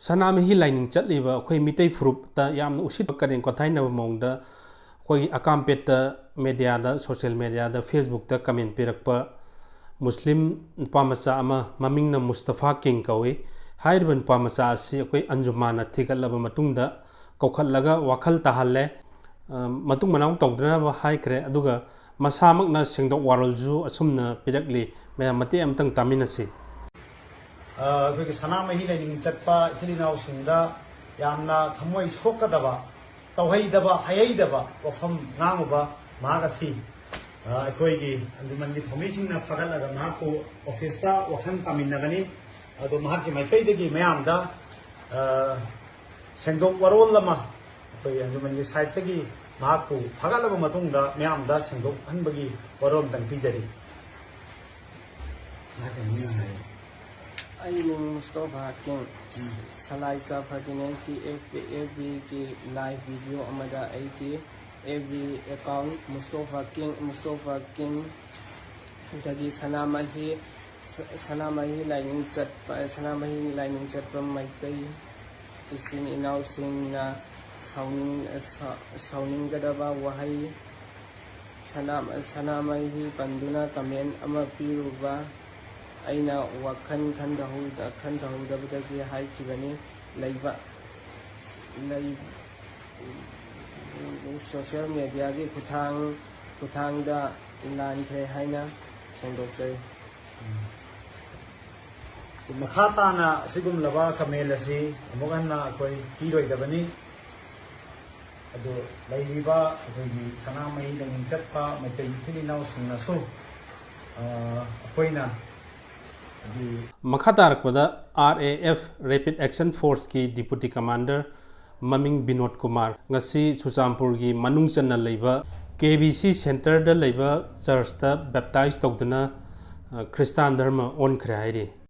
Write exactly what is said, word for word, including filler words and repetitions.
ꯁꯅꯥꯃꯍꯤ ꯂꯥꯏꯅꯤꯡ ꯆꯠꯂꯤꯕ ꯑꯩꯈꯣꯏ ꯃꯤꯇꯩ ꯐꯨꯔꯨꯞꯇ ꯌꯥꯝꯅ ꯎꯁꯤꯠꯄ ꯀꯔꯦꯝ ꯀꯊꯥꯏꯅꯕ ꯃꯑꯣꯡꯗ ꯑꯩꯈꯣꯏꯒꯤ ꯑꯀꯥꯝꯄꯦꯠꯇ ꯃꯦꯗꯤꯌꯥꯗ, ꯁꯣꯁꯤꯌꯦꯜ ꯃꯦꯗꯤꯌꯥꯗ, ꯐꯦꯁꯕꯨꯛꯇ ꯀꯃꯦꯟ ꯄꯤꯔꯛꯄ ꯃꯨꯁꯂꯤꯝ ꯅꯨꯄꯥ ꯃꯆꯥ ꯑꯃ, ꯃꯃꯤꯡꯅ ꯃꯨꯁꯇꯐꯥ ꯀꯤꯡ ꯀꯧꯏ꯫ ꯍꯥꯏꯔꯤꯕ ꯅꯨꯄꯥ ꯃꯆꯥ ꯑꯁꯤ ꯑꯩꯈꯣꯏ ꯑꯟꯖꯨꯃꯥꯟꯅ ꯊꯤꯒꯠꯂꯕ ꯃꯇꯨꯡꯗ ꯀꯧꯈꯠꯂꯒ ꯋꯥꯈꯜ ꯇꯥꯍꯜꯂꯦ꯫ ꯑ, ꯃꯇꯨꯡ ꯃꯅꯥꯎ ꯇꯧꯗꯅꯕ ꯍꯥꯏꯈ꯭ꯔꯦ꯫ ꯑꯗꯨꯒ ꯃꯁꯥꯃꯛꯅ ꯁꯦꯡꯗꯣꯛ ꯋꯥꯔꯣꯜꯁꯨ ꯑꯁꯨꯝꯅ ꯄꯤꯔꯛꯂꯤ꯫ ꯃꯌꯥꯝ ꯃꯇꯦꯛ ꯑꯃꯇꯪ ꯇꯥꯃꯤꯟꯅꯁꯤ꯫ ꯑ, ꯑꯩꯈꯣꯏꯒꯤ ꯁꯅꯥꯃꯍꯤ ꯂꯥꯏꯅꯤꯡ ꯆꯠꯄ ꯏꯆꯤꯜ ꯏꯅꯥꯎꯁꯤꯡꯗ ꯌꯥꯝꯅ ꯊꯃꯣꯏ ꯁꯣꯛꯀꯗꯕ, ꯇꯧꯍꯩꯗꯕ, ꯍꯥꯏꯍꯩꯗꯕ ꯋꯥꯐꯝ ꯉꯥꯡꯉꯨꯕ ꯃꯍꯥꯛ ꯑꯁꯤ, ꯑ, ꯑꯩꯈꯣꯏꯒꯤ ꯑꯟꯖꯨꯃꯟꯒꯤ ꯊꯧꯃꯤꯁꯤꯡꯅ ꯐꯒꯠꯂꯒ ꯃꯍꯥꯛꯄꯨ ꯑꯣꯐꯤꯁꯇ ꯋꯥꯈꯜ ꯇꯥꯃꯤꯟꯅꯒꯅꯤ꯫ ꯑꯗꯣ ꯃꯍꯥꯛꯀꯤ ꯃꯥꯏꯀꯩꯗꯒꯤ ꯃꯌꯥꯝꯗ, ꯑ, ꯁꯦꯡꯗꯣꯛ ꯋꯥꯔꯣꯜ ꯑꯃ ꯑꯩꯈꯣꯏ ꯑꯟꯖꯨꯃꯟꯒꯤ ꯁꯥꯏꯠꯇꯒꯤ ꯃꯍꯥꯛꯄꯨ ꯐꯒꯠꯂꯕ ꯃꯇꯨꯡꯗ ꯃꯌꯥꯝꯗ ꯁꯦꯡꯗꯣꯛꯍꯟꯕꯒꯤ ꯋꯥꯔꯣꯜ ꯑꯃꯇꯪ ꯄꯤꯖꯔꯤ꯫ ꯃꯍꯥꯛꯀꯤ ꯃꯃꯤꯡ ꯍꯥꯏꯌꯨ꯫ ꯑꯩ ꯃꯤꯡ ꯃꯨꯁꯇꯣꯐꯥ ꯀꯤꯡ꯫ ꯎꯝ꯫ ꯁꯂꯥꯏꯆꯥ ꯐꯔꯇꯤꯅꯦꯟꯁꯀꯤ ꯑꯦꯐ ꯕꯤ, ꯑꯦꯐ ꯕꯤꯒꯤ ꯂꯥꯏꯚ ꯚꯤꯗꯤꯑꯣ ꯑꯃꯗ ꯑꯩꯒꯤ F B account Mustofa King, Mustofa King ꯗꯒꯤ ꯁꯅꯥꯃꯍꯤ, ꯁ-, ꯁꯅꯥꯃꯍꯤ ꯂꯥꯏꯅꯤꯡ ꯆꯠꯄ, ꯁꯅꯥꯃꯍꯤ ꯂꯥꯏꯅꯤꯡ ꯆꯠꯄ ꯃꯩꯇꯩ ꯏꯆꯤꯟ ꯏꯅꯥꯎꯁꯤꯡꯅ ꯁꯥꯎꯅꯤꯡ-, ꯁꯥ-, ꯁꯥꯎꯅꯤꯡꯒꯗꯕ ꯋꯥꯍꯩ ꯁꯅꯥ-, ꯁꯅꯥꯃꯍꯤ ꯄꯟꯗꯨꯅ ꯀꯃꯦꯟ ꯑꯃ ꯄꯤꯔꯨꯕ ꯑꯩꯅ ꯋꯥꯈꯜ ꯈꯟꯊꯍꯧꯗ-, ꯈꯟꯊꯍꯧꯗꯕꯗꯒꯤ ꯍꯥꯏꯈꯤꯕꯅꯤ꯫ ꯂꯩꯕ, ꯂꯩ-, ꯁꯣꯁꯤꯌꯦꯜ ꯃꯦꯗꯤꯌꯥꯒꯤ ꯈꯨꯠꯊꯥꯡ-, ꯈꯨꯠꯊꯥꯡꯗ ꯂꯥꯟꯈ꯭ꯔꯦ ꯍꯥꯏꯅ ꯐꯣꯡꯗꯣꯛꯆꯔꯤ꯫ ꯃꯈꯥ ꯇꯥꯅ ꯑꯁꯤꯒꯨꯝꯂꯕ ꯀꯃꯦꯟ ꯑꯁꯤ ꯑꯃꯨꯛ ꯍꯟꯅ ꯑꯩꯈꯣꯏ ꯄꯤꯔꯣꯏꯗꯕꯅꯤ꯫ ꯑꯗꯨ ꯂꯩꯔꯤꯕ ꯑꯩꯈꯣꯏꯒꯤ ꯁꯅꯥꯃꯍꯤꯗ ꯅꯤꯡꯆꯠꯄ ꯃꯩꯇꯩ ꯏꯆꯤꯜ ꯏꯅꯥꯎꯁꯤꯡꯅꯁꯨ, ꯑ, ꯑꯩꯈꯣꯏꯅ ꯍꯥꯏꯗꯤ ꯃꯈꯥ ꯇꯥꯔꯛꯄꯗ R A F, rapid action ꯐꯣꯔꯁꯀꯤ ꯗꯤꯄꯨꯇꯤ ꯀꯃꯥꯟꯗꯔ ꯃꯃꯤꯡ ꯕꯤꯅꯣꯗ ꯀꯨꯃꯥꯔ ꯉꯁꯤ ꯆꯨꯔꯆꯥꯟꯄꯨꯔꯒꯤ ꯃꯅꯨꯡ ꯆꯟꯅ ꯂꯩꯕ ꯀꯦ ꯕꯤ ꯁꯤ ꯁꯦꯟꯇꯔꯗ ꯂꯩꯕ ꯆꯔꯆꯇ ꯕꯦꯞꯇꯥꯏꯖ ꯇꯧꯗꯨꯅ, ꯑ, ꯈ꯭ꯔꯤꯁꯇꯥꯟ ꯙꯔꯃ ꯑꯣꯟꯈ꯭ꯔꯦ ꯍꯥꯏꯔꯤ꯫